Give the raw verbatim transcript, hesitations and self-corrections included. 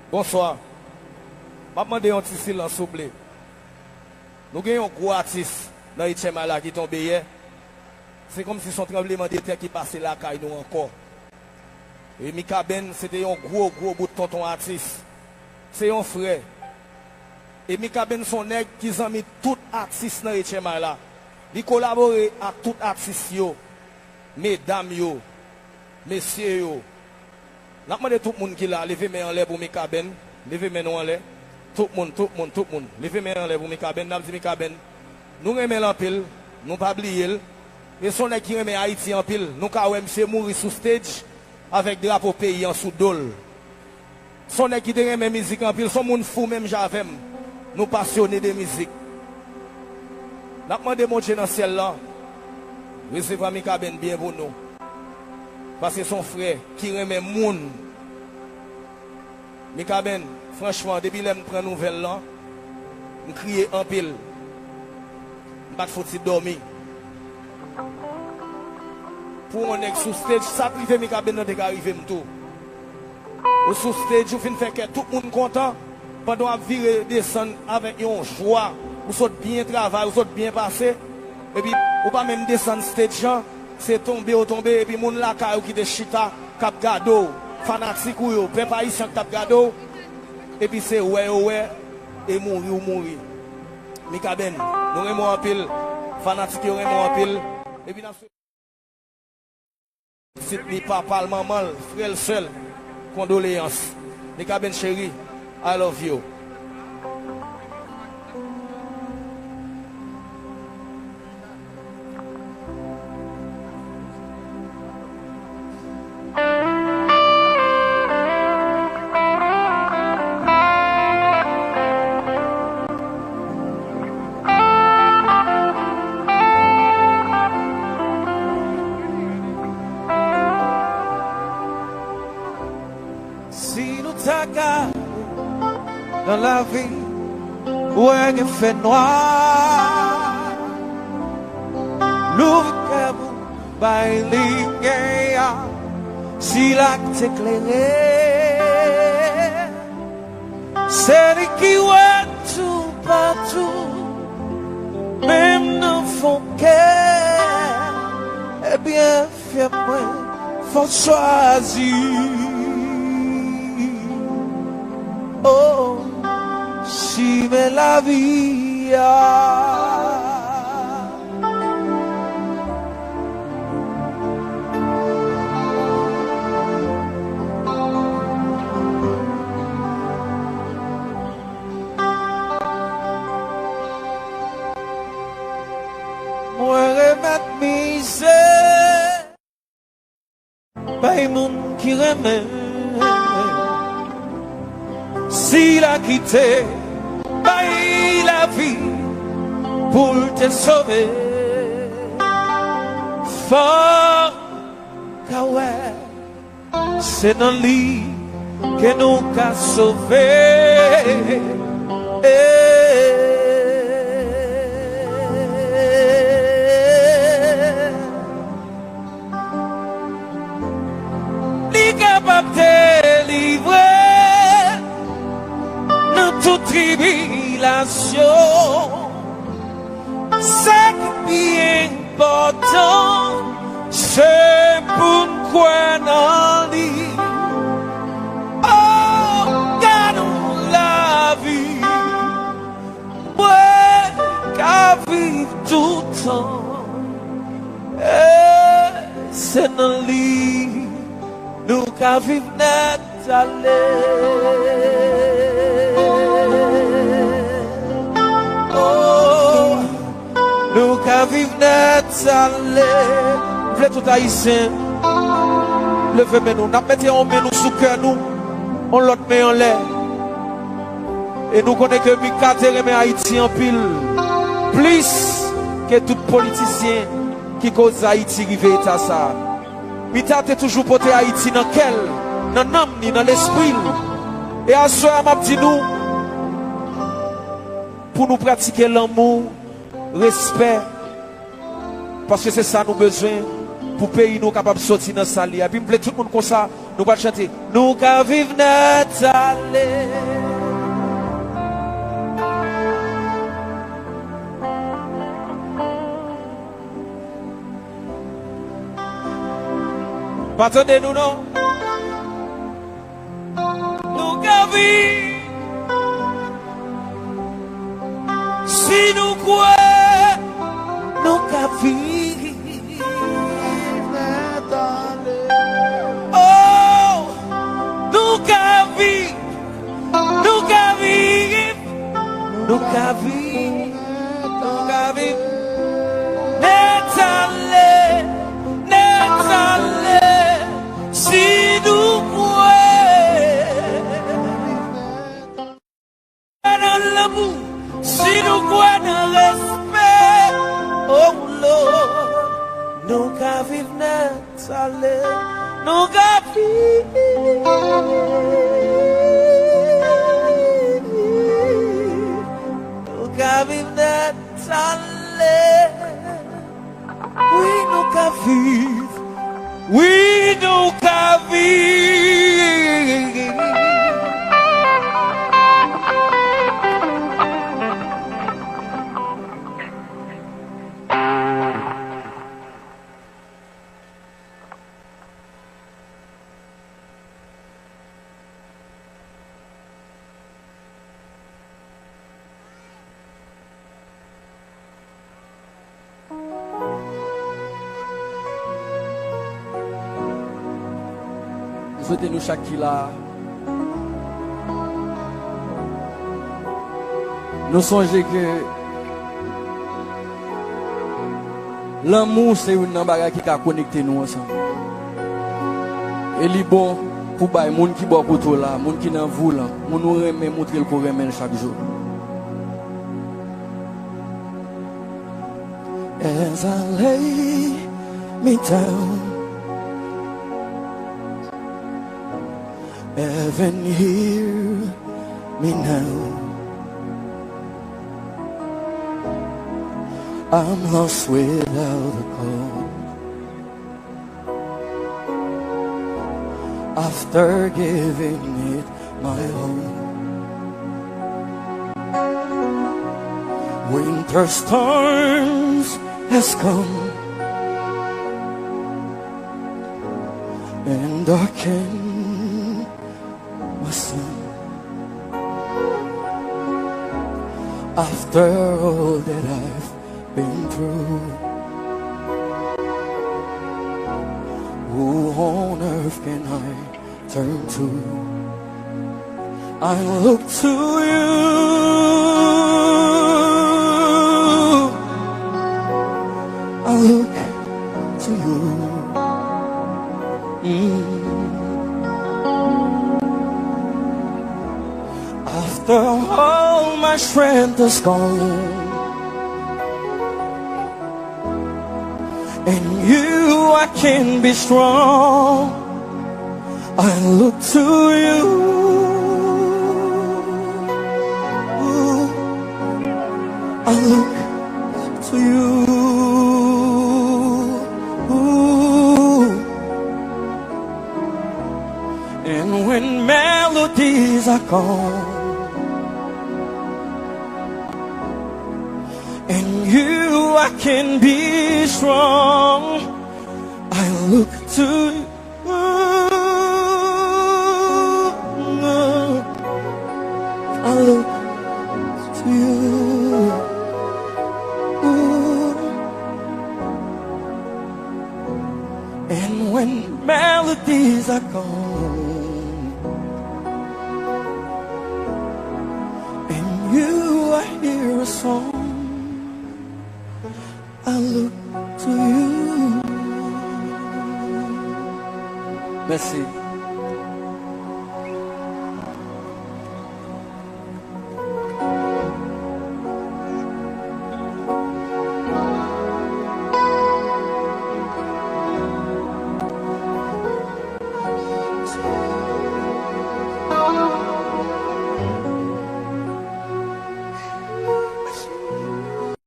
Bonswa. M ap mande yon ti silans, souple. Nou gen yon gwo atis nan Eight Mile la ki tonbe yè. Se kòmsi se yon tranblemanntè ki pase lakay nou ankò. E Mikaben, se te yon gwo, gwo bout tonton atis. Se yon frè. E Mikaben se yon nèg ki zanmi tout atis nan Eight Mile la. Li kolabore ak tout atis yo, medam yo, mesye yo. N ap mande tout moun ki la, leve men anlè pou Mikaben. Leve men nou anlè. Tout moun, tout moun, tout moun. Leve men anlè pou Mikaben. N ap di Mikaben, nou renmen l anpil. Nou pa bliye l. E se yon nèg ki renmen Ayiti anpil. Nou ka wè misye mouri sou stage avèk drapo peyi an sou do l. Se yon nèg ki te renmen mizik anpil. Se yon moun fou menm jan avè m. Nou pasyone de mizik. N ap mande Bondye nan syèl la resevwa Mikaben byen pou nou. Paske se yon frè ki renmen moun. Mikaben, franchman, depi lè m pran nouvèl lan, m kriye anpil. M pa t fouti dòmi. Pou yon nèg sou stage, sa k rive Mikaben nan te ka rive m tou. Ou sou stage, ou fin fè kè tout moun kontan, pandan w ap vire desann avèk yon jwa, ou sot byen travay, ou sot byen pase, epi ou pa menm desann stage lan, se tonbe ou tonbe, epi moun lakay ou ki te chita, k ap gade w, fanatik ou yo, pèp ayisyen k t ap gade w, epi se wè yo wè, e mouri ou mouri. Mikaben, nou renmen w anpil, fanatik yo renmen w anpil, epi n ap pitit li, papa l, manman l, frè l, sè l, kondoleyans. Mikaben cheri, I love you. Si nou ta gade nan lavi, ou wè gen fènwa. Louvri kè w, bay li gen a, sila ki te klere. Se li ki wè toupatou, menm nan fon kè. Ebyen, fyè mwen, fò w chwazi. Oh, chimen lavi a. Mwen remèt mizè bay moun ki renmen, sila ki te bay lavi pou l te sove. Fò ka wè se nan li ke nou ka sove. Li kapab delivre nan tout tribilasyon. Sa ki pi enpòtan, se pou n kwè nan li. Oh, gade yon lavi mwen ka viv toutan. E se nan li nou ka viv nèt ale. Oh, nou ka viv nèt ale. M vle tout Ayisyen leve men nou. N ap mete yon men nou sou kè nou, yon lòt men anlè. E nou konnen ke Mika te renmen Ayiti anpil, plis ke tout politisyen ki koz Ayiti rive eta sa a. Mika te toujou pote Ayiti nan kè l, nan nanm li, nan lespri l. E aswè a, m ap di nou, pou nou pratike lanmou, respè, paske se sa nou bezwen pou peyi nou kapab soti nan sa l ye a. Epi m vle tout moun konsa, nou pral chante. Nou ka viv nèt ale. Pa tande nou non. Nou ka viv si nou kwè. Nou ka viv. Oh, nou ka viv. Nou ka viv. Nou ka viv. Nou ka viv. Nèt ale, nèt ale, si nou kwè nan lanmou, si nou kwè nan respè, oh Lord, nou ka viv nèt ale, nou ka viv, nou ka viv nèt ale. Wi, nou ka viv. Wi, nou ka viv. M swete nou chak ki la a, nou sonje ke lanmou se youn nan bagay ki ka konekte nou ansanm. E li bon pou bay moun ki bò kote w la, moun ki nan vi w lan, moun ou renmen, montre l ke w renmen l chak jou. As I lay me down, heaven hear me now. I'm lost without a cause. After giving it my all, winter storms has come, and darkened my sun. After all that I've been through, who on earth can I turn to? I look to you. I look to you. Mm. After all my strength is gone, in you I can be strong. I look to you. I look to you. And when melodies are gone, in you I can be strong. I look to you. I look to you. And when melodies are gone, and you I hear a song, I look to you. Mèsi.